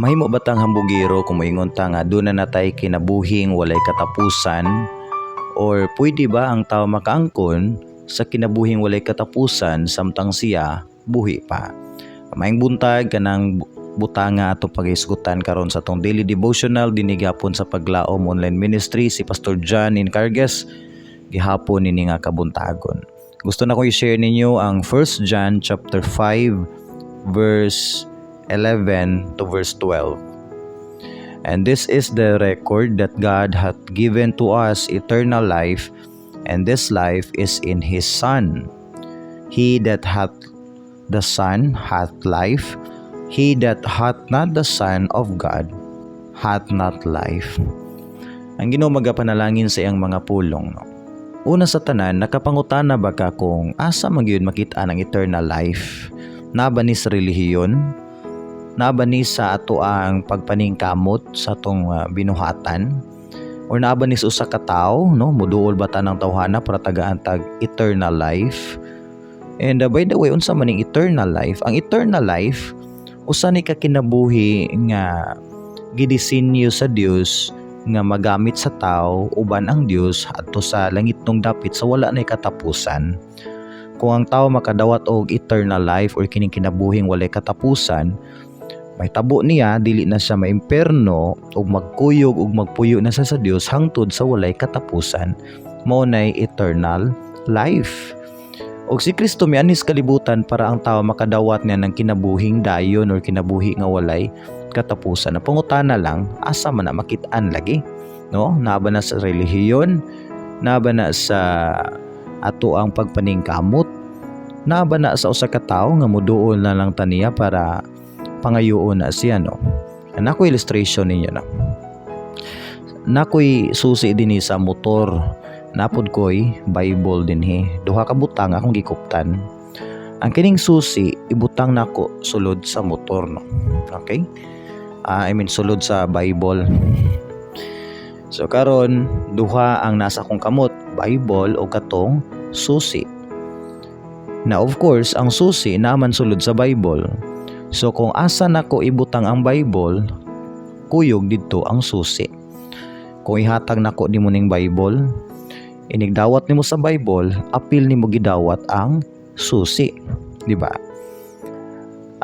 Mahimo ba tang hambugiro kung moingon ta nga duna na tay kinabuhing walay katapusan, or pwede ba ang tao makaangkon sa kinabuhing walay katapusan samtang siya buhi pa? Maayong buntag. Kanang butanga ato paghisgutan karon sa atong daily devotional dinhi gihapon sa Paglaom Online Ministry. Si Pastor John Encargues gihapon ini nga kabuntagon. Gusto na ko i-share ninyo ang 1 John chapter 5 verse 11 to verse 12. "And this is the record, that God hath given to us eternal life, and this life is in His Son. He that hath the Son hath life. He that hath not the Son of God hath not life." Ang Ginoo magapanalangin sa iyang mga pulong. No? Una sa tanan, nakapangutana ba ka kung asa man gyud makita ang eternal life? Naa ba ni sa relihiyon? Naa ba ni sa ato ang pagpaningkamot sa atong binuhatan? Or naa ba ni sa usa ka tawo, no? Muduol ba ta ng tawhana para tagaan tag eternal life? And by the way, unsa man ning eternal life? Ang eternal life, usa ni ka kinabuhi nga gidisenyo sa Dios nga magamit sa tao uban ang Dios adto sa langitnong dapit sa wala nay katapusan. Kung ang tao makadawat og eternal life or kining kinabuhing walay katapusan, mahitabo niya dili na siya maimperno ug magkuyog ug magpuyo na siya sa Dios hangtod sa walay katapusan. Mao nay eternal life. Og si Kristo mianhi sa kalibutan para ang tao makadawat niya ng kinabuhing dayon or kinabuhi nga walay katapusan. Na pangutana lang, asa man na makit-an lagi? No? Naa ba na sa relihiyon? Naa ba na sa ato ang pagpaningkamot? Naa ba na sa usa ka tawo nga muduol na lang ta niya para pangayoon na siya, no? Naa koy illustration ninyo na. Naa koy susi dinhi sa motor. Naa pod koy Bible dinhi. Duha ka butang akong gikuptan. Ang kining susi ibutang nako sulod sa motor, no. Okay? I mean, sulod sa Bible. So karon duha ang nasa akong kamot, Bible o katong susi. Na of course, ang susi naa man sulod sa Bible. So kung asa nako ibutang ang Bible, kuyog didto ang susi. Kung ihatag nako nimo ning Bible, inigdawat nimo sa Bible, apil nimo gidawat ang susi, di ba?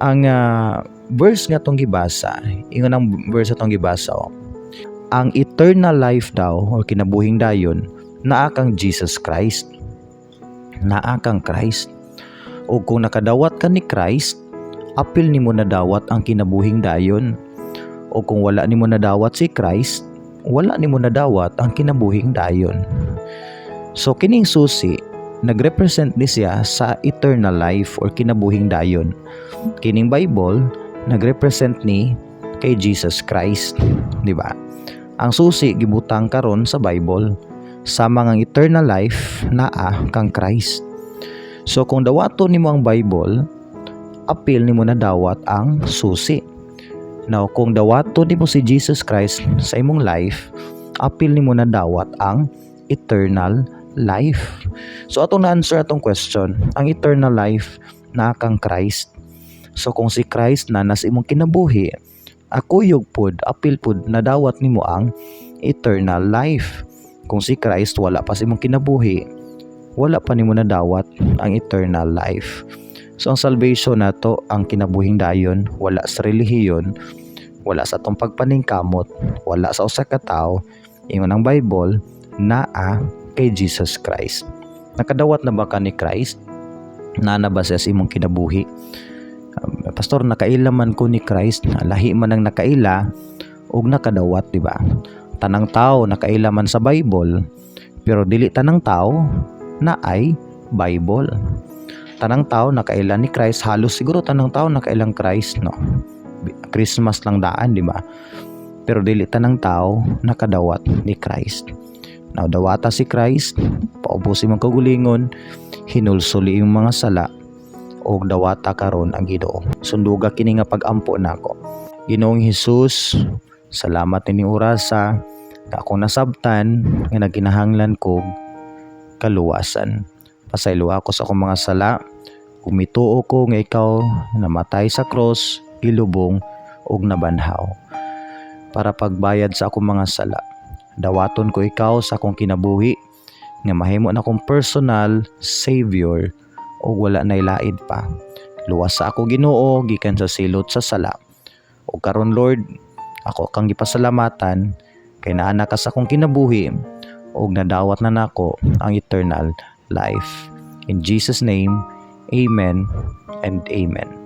Ang verse nga tong gibasa, ingon ang verse atong gibasa, oh, ang eternal life daw or kinabuhing dayon naa kang Jesus Christ. Naa kang Christ. O kung nakadawat ka ni Christ, apil nimo nadawat ang kinabuhing dayon. O kung wala nimo nadawat si Christ, wala nimo nadawat ang kinabuhing dayon. So kining susi nagrepresent ni siya sa eternal life or kinabuhing dayon. Kining Bible nagrepresent ni kay Jesus Christ, di ba? Ang susi gibutang karon sa Bible, sama ang eternal life naa kang Christ. So kung dawaton nimo ang Bible, apil nimo nadawat ang susi. Now kung dawaton nimo si Jesus Christ sa imong life, apil nimo nadawat ang eternal life. So atong na-answer atong question, ang eternal life naa kang Christ. So kung si Christ na nasa imong kinabuhi, akuyog pod, apil pod nadawat nimo ang eternal life. Kung si Christ wala pa sa imong kinabuhi, wala pa nimo nadawat ang eternal life. So ang salvation nato, ang kinabuhing dayon, wala sa relihiyon, wala sa atong pagpaningkamot, wala sa usa ka tawo. Ingon ang Bible, naa kay Jesus Christ. Nakadawat na ba ka ni Christ? Naa na ba siya sa imong kinabuhi? Pastor, nakaila man ko ni Christ, lahi man ang nakaila ug nakadawat, di ba? Tanang tao nakaila man sa Bible, pero dili tanang tao naay Bible. Tanang tao nakaila ni Christ, halos siguro tanang tao nakailang Christ, no? Christmas lang daan, di ba? Pero dili tanang tao nakadawat ni Christ. Now, dawata si Christ, paubos imong kaugalingon, hinulsuli imong mga sala, ug dawata karon ang Ginoo. Sunduga kini nga pag-ampo nako. Ginoong Hesus, salamat nining orasa nga akong nasabtan nga nagkinahanglan kog kaluwasan. Pasayloa ako sa akong mga sala. Ug mituo ko nga ikaw namatay sa cross, gilubong ug nabanhaw para pagbayad sa akong mga sala. Dawaton ko ikaw sa akong kinabuhi nga mahimo na akong personal savior ug wala nay lain pa. Luwasa ako, Ginoo, gikan sa silot sa sala. Ug karon, Lord, ako kang gipasalamatan kay naa na ka sa akong kinabuhi ug nadawat na nako ang eternal life. In Jesus' name, amen and amen.